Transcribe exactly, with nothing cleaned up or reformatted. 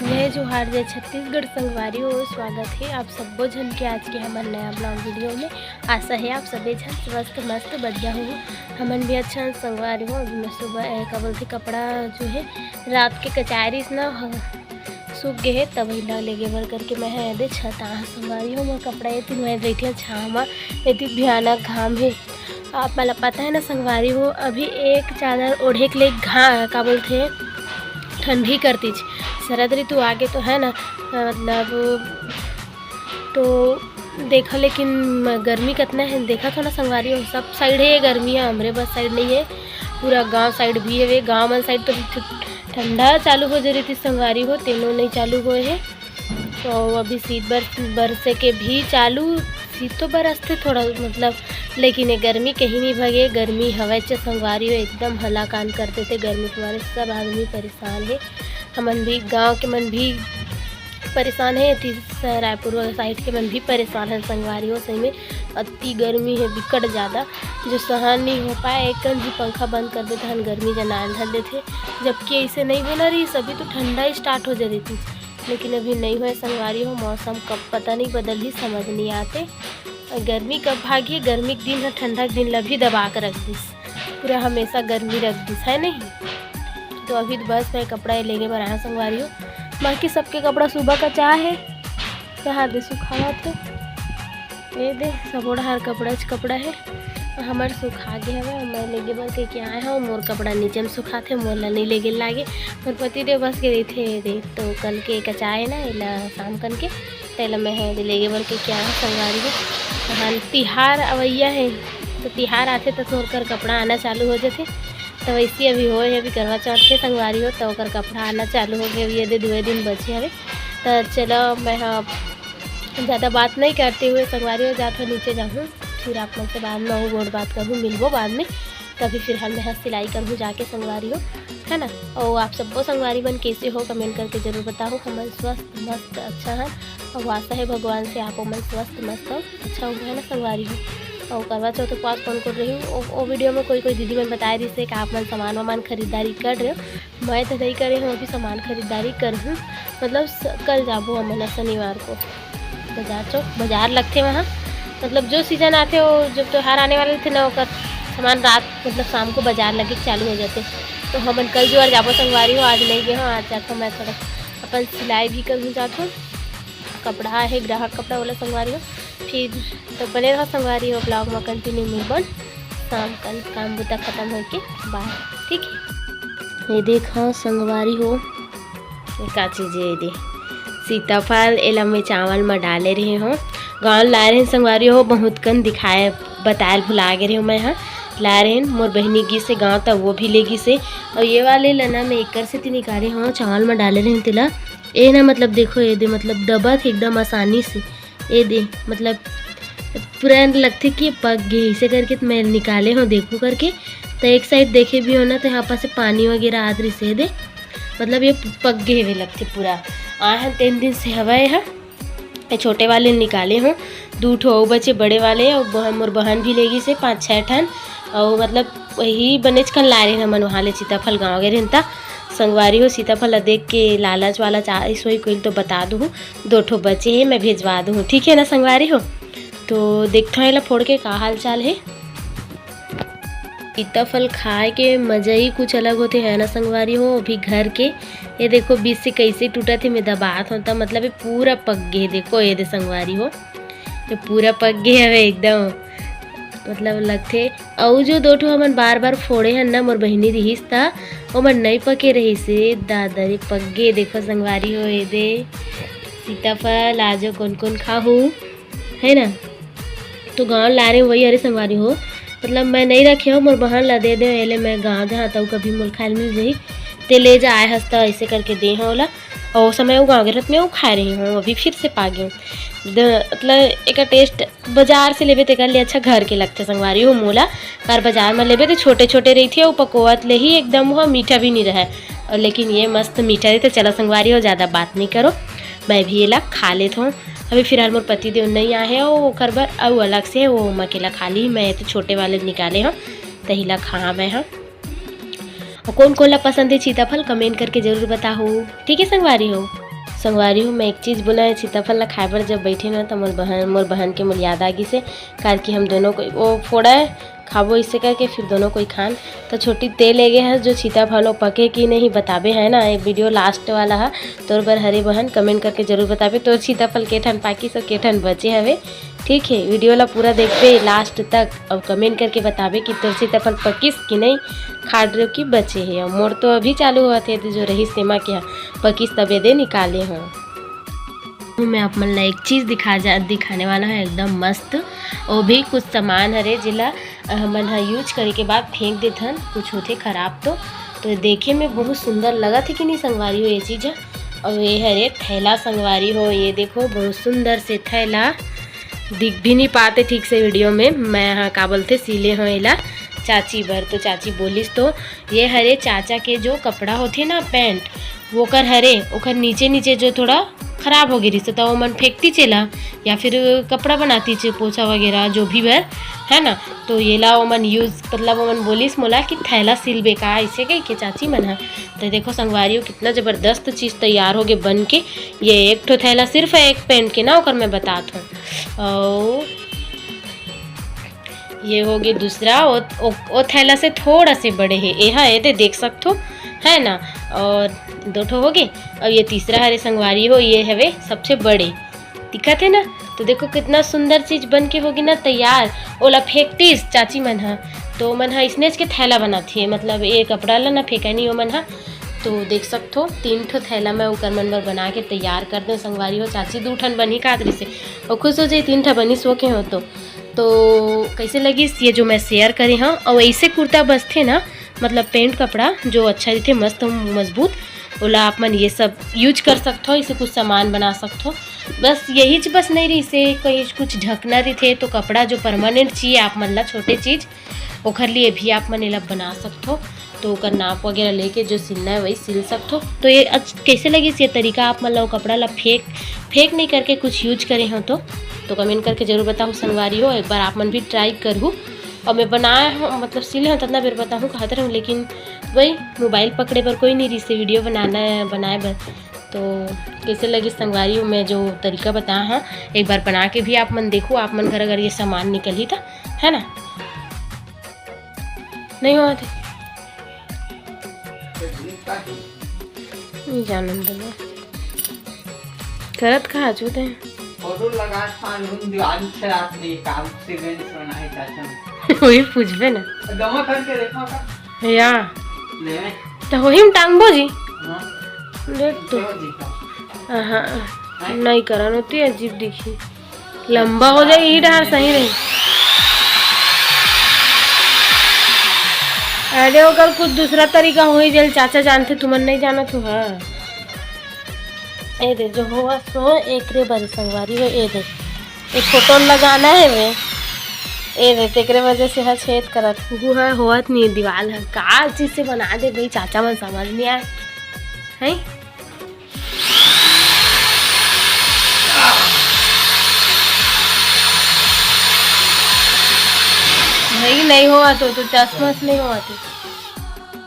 जय जोहार, जय छत्तीसगढ़ संगवारी हो, स्वागत हे आप सब्बो झन के आज के हमर नया vlog video में। आशा हे आप सबे झन स्वस्थ मस्त बढ़िया हो। हमन भी अच्छा संगवारी हो। अभी मैं सुबह, ए, का बोलथे, कपड़ा जो हे रात के कचारिस ना, ह-, सूख गे हे, तब एला लेगे बर करके मैं ह एदे छत आहा संगवारी हो। मोर कपड़ा ए तीन बजे रहिथे छाँव म, एती भयानक घाम हे। आप मन ला पता हे ना संगवारी हो, अभी एक चादर ओढ़े के ले घा-, का बोलथे, ठंडी करतीच। शरद ऋतु आगे तो हे ना, मतलब, तो देखा, लेकिन म-, गर्मी कतना हे, देखा थो ना संगवारी हो, सब side हे गर्मी हे, हमरे बस side नहीं हे, पूरा गांव side भी हवे। गांव मन side तो ठ-, ठंडा चालू हो जरिस संगवारी हो, तेनो नहीं चालू होए हे। तो अभी शीत बर-, बरसे के भी चालू, शीत तो बरसथे थोड़ा, मतलब, लेकिन ये गर्मी कहीं नहीं भगे, गर्मी हवय च संगवारी हो, एकदम हलाकान कर देथे गर्मी के मारे, सब आदमी परेशान हे। हमन भी, गांव के मन भी परेशान हे, एती स-, रायपुर वाला side के मन भी परेशान हे संगवारी हो। सही में अति गर्मी हे, बिकट ज़्यादा, जो सहन नहीं हो पाए, एक कन भी पंखा बंद कर देथे, हन गर्मी जनान धर देथे। जबकि ऐसे नहीं होना रहिस, अभी तो ठंडा start हो जरिस, लेकिन अभी नहीं होए संगवारी हो। मौसम कब पता नहीं बदलही, समझ नहीं आते। गर्मी कब भागही, गर्मी के दिन ह ठंडा के दिन ला भी दबा के रख दिस, पूरा हमेशा गर्मी रख दिस, है नहीं? तो अभी तो बस मैं कपड़ा ये लेगे बर आया संगवारी हो, बाकी सबके कपड़ा सुबह कचा हे, यहाँ दे सुखावत हे। ये दे, सबो डहार कपड़ा च कपड़ा हे, हमर सुखा गे हवे। मैं लेगे बर कहिके आए हव, मोर कपड़ा नीचे में सुखाथे, मोर ला नहीं लेगे लागे। मोर पति देव बस के रहिथे, ये दे, तो कल के कचाए ना, एला शाम कन के, तेला मैं ह एदे लेगे बर कहिके आए हव संगवारी हो। तहन तिहार अवइया हे, तो तिहार आथे तो थोरकर कपड़ा आना चालू हो जाथे। तो वैसे अभी होए हे, अभी करवा चौथ के संगवारी हो, तो ओकर कपड़ा आना चालू हो गए, अभी एदे दुए दिन बचे हवे। तो चलो, मैं ह ज़्यादा बात नहीं करते हुए संगवारी हो जात हो नीचे जाहूँ, फिर आप मन से बाद में अउ गोठ बात करहूँ, मिलबो बाद में। तो अभी फिलहाल मैं ह सिलाई करहूँ जाके संगवारी हो, है ना। और आप सब्बो संगवारी मन कैसे हो, comment करके जरूर बताओ। हमन स्वस्थ मस्त अच्छा हन, और आशा हे भगवान से आप मन स्वस्थ मस्त हो, अच्छा हो, है ना संगवारी हो। और करवा चौथ उपवास कौन कर रही हूँ, वो, वो video में कोई कोई दीदी मन बताए रहिस हे कि आप मन सामान वामान खरीदारी कर रहे हो। मैं तो नहीं करे हूँ, अभी सामान खरीदारी करहूँ, मतलब स-, कल जाबो हमन ह शनिवार को बाजार चौक, बाजार लगथे वहाँ, मतलब जो season आथे, वो जब त्योहार आने वाले थे ना, ओकर सामान रात, मतलब शाम को बाजार लगे के चालू हो जाथे। तो हमन कल जुआर जाबो संगवारी हो, आज नहीं गे हो, आज जाथो मैं थोड़ा अपन सिलाई भी करहूँ जाथो, कपड़ा हे ग्राहक कपड़ा वाला संगवारी हो। फिर तो बने रहो संगवारी हो, vlog में continue मिलबन शाम कल काम बुता खत्म होके बाद, ठीक है। ये देखो संगवारी हो, ये का चीज है, ये दे सीताफल, एला मैं चावल में डाले रहे हो, गाँव ला रहे संगवारी हो, बहुत कन दिखाए बतायल भुला गे रहे हो मैं, हाँ ला रहे मोर बहिनी गिस हे गाँव, तब वो भी ले गिस हे। और ये वाले ला ना मैं एकर सेती निकाले हो, चावल में डाले रहे तेला, ए ना मतलब देखो ये दे, मतलब दबत हे एकदम आसानी से, ए दे मतलब पूरा लगथे कि पक गे, इसे करके तो मैं निकाले हो देखो करके। तो एक side देखे भी हो ना, तो यहाँ पास से पानी वगैरह आत रहिस हे दे, मतलब ये पक गे हवे लगथे पूरा। आए हन तीन दिन से हवा ये हा, ये छोटे वाले निकाले हो, दू ठो अउ बचे बड़े वाले, और बहन, मोर बहन भी ले गिस हे पाँच छः ठन, और मतलब वही बनेच कन लाए रहे हमन वहाँ ले सीताफल गाँव गए रहे त। संगवारी हो, सीताफल ला देख के लालच वालच आइस होही कोई तो बता दूँ, दो ठो बचे हे, मैं भेजवा दूँ, ठीक है ना संगवारी हो। तो देखथो एला फोड़ के का हाल चाल हे। सीताफल खाए के मजा ही कुछ अलग होथे, है ना संगवारी हो। अभी घर के ये देखो बीच से कैसे टूटत हे, मैं दबात हो त मतलब ये पूरा पक गे हे। देखो ये दे संगवारी हो, ये पूरा पक गे हवे एकदम, मतलब लगथे। अउ जो दो ठो हमन बार बार फोड़े हन ना, मोर बहिनी रिहिस त ओमन नइ पके रहिस हे, दादा रे पक गे। देखो संगवारी हो ये दे सीताफल, आजो कोन कोन खाहू, है ना। तो गाँव ला रहे वही, अरे संगवारी हो, मतलब मैं नहीं रखे हो, मोर बहन ला दे दे, एले मैं गाँव जहाँ तऊ कभी मोर खाए मिल जाही, ते ले जा आए हस त ऐसे करके दे हो ओला। और उस समय वो गाँव के रत में वो खाए रही हूँ, अभी फिर से पा गई हूँ। द-, मतलब एक टेस्ट बाजार से लेबे तेकर ले अच्छा घर के लगथे संगवारी हो मोला। कार बाजार में लेबे तो छोटे छोटे रहिथे, वो पकोवत ले ही एकदम वो मीठा भी नहीं रहे, और लेकिन ये मस्त मीठा रहिथे। चला संगवारी हो, ज़्यादा बात नहीं करो, मैं भी एला खा लेत हूँ। अभी फिलहाल मोर पति देव नहीं आए हे, अउ ओकर बर अउ अलग से वो मकेला खा ली। मैं तो छोटे वाले निकाले हूँ, तही ला खा मैं हाँ। और कौन कौन ला पसंद है सीताफल, comment करके जरूर बताओ, ठीक है संगवारी हो। संगवारी हो, मैं एक चीज बोला है, सीताफल ला खाए बर जब बैठे ना, तो मोर बहन, मोर बहन के मोर याद आ गिस हे, काबर कि हम दोनों कोई वो फोड़ा है, खाबो इसे करके, फिर दोनों कोई खान। तो छोटी तेल लेगे है, जो सीताफल वो पके कि नहीं बताबे है ना, ये video last वाला है, तोर बर हरे बहन, comment करके जरूर बताबे, तोर सीताफल के ठन पाकिस अउ के ठन बचे हवे। ठीक है, video ला पूरा देखबे last तक, अउ comment करके बताबे कि तोर सीताफल पकिस कि नहीं, खाड़ रेव कि बचे हे। अउ मोर तो अभी चालू होवत हे, जो रहिस तेमा के हा पकिस तबे दे निकाले हों। मैं आप मन ला एक चीज दिखा जा, दिखाने वाला है एकदम मस्त। वो भी कुछ सामान हरे, जेला हमन ह use करे के बाद फेंक देथन, कुछ होथे खराब तो। तो देखे में बहुत सुंदर लगत हे कि नहीं संगवारी हो ये चीज ह। अउ ये हरे थैला संगवारी हो, ये देखो बहुत सुंदर से थैला, दिख भी नहीं पाते ठीक से video में। मैं हा का बोलथे सिले हों एला चाची बर, तो चाची बोलिस तो ये हरे चाचा के जो कपड़ा होथे ना pant, वोकर हरे, ओकर नीचे नीचे जो थोड़ा खराब हो गे रिहिस, त ओमन फेंकतिस एला या फिर कपड़ा बनातिस पोछा वगैरह जो भी बर, है ना। तो येला ओमन use, मतलब ओमन बोलिस मोला कि थैला सिलबे का, अइसे कहिके चाची मन ह। तो देखो संगवारी हो, कितना जबरदस्त चीज तैयार होगे बन के। ये एक ठो थैला सिर्फ एक pant के ना, ओकर मैं बतात हूँ। अउ ये होगे दूसरा, ओ, ओ, ओ थैला से थोड़ा से बड़े हे। एहा, ये दे देख सकथो, है ना। और दो ठो होगे। अब ये तीसरा हरे संगवारी हो, ये हवे सबसे बड़े, दिखत हे ना। तो देखो कितना सुंदर चीज बन के होगे ना तैयार। ओला फेंकतिस चाची मन ह, तो मन ह इसनेच के थैला बनाथे, मतलब ये कपड़ा ला ना फेंका नहीं ओ मन ह। तो देख सकथो, तीन ठो थैला मैं ओकर मन बर बना के तैयार कर दें संगवारी हो। चाची दू ठन बनही कात रिसे, अउ खुश हो जाई, तीन ठा बनिस वो के हो तो। तो कइसे लगिस ये जो मैं share करे हव, अउ ऐसे कुर्ता बसथे ना, मतलब pant कपड़ा जो अच्छा रहिथे, मस्त मजबूत, ओला आप मन ये सब use कर सकथो, इसे कुछ सामान बना सकथो। बस यही च-, बस नहीं रहिसे, कहीं कुछ ढकना रहिथे तो कपड़ा जो permanent चाहिए आप मन ला, छोटे चीज, ओखर लिए भी आप मन एला बना सकथो। तो ओकर नाप वगैरह लेके जो सिलना है वही सिल सकथो। तो ये अच-, कैसे लगिस ये तरीका आप मन ला वो कपड़ा ला फेंक, फेंक नहीं करके कुछ use करे हो तो, तो comment करके जरूर बताओ संगवारी हो। एक बार आप मन भी try करहू। और मैं बनाए हूँ, मतलब सिले हूँ, ततना बेर बताहूँ कहत रहूँ, लेकिन वही mobile पकड़े बर कोई नहीं रहिसे video बनाना है, बनाए बर। तो कैसे लगिस संगवारी हो, मैं जो तरीका बताए हूँ, एक बार बना के भी आप मन देखो, आप मन घर अगर ये सामान निकलही तो, है ना। नहीं होवत हे। नहीं जानन दे। करत का आजू ते? फोटो लगा था, हम दीवार छेड़ात नहीं, काम से बेंच बनाए चाचा। वही पूछबे ना। दमा करके देखो का? या। ले। तो वही में टांगबो जी। हाँ। देख तू। देखो जी का। हाँ, नहीं करन होती, अजीब दिखी। लंबा हो जाए, यही डहर सही रही। अरे, ओकर कुछ दूसरा तरीका होही, जेल चाचा जानथे, तुमन नहीं जानत हो, हाँ। ए दे, जो होवा सो एकरे बारी संगवारी हो, ए दे। एक फोटो लगाना है वे। ए दे, तेकरे वजह से हा छेद करत। वो है, होवत नहीं, दीवाल है। का चीज से बना दे भाई, चाचा मन समझ नहीं आए। हैं? भाई, नहीं होवत हो तो, चश्मा से नहीं होवत हो।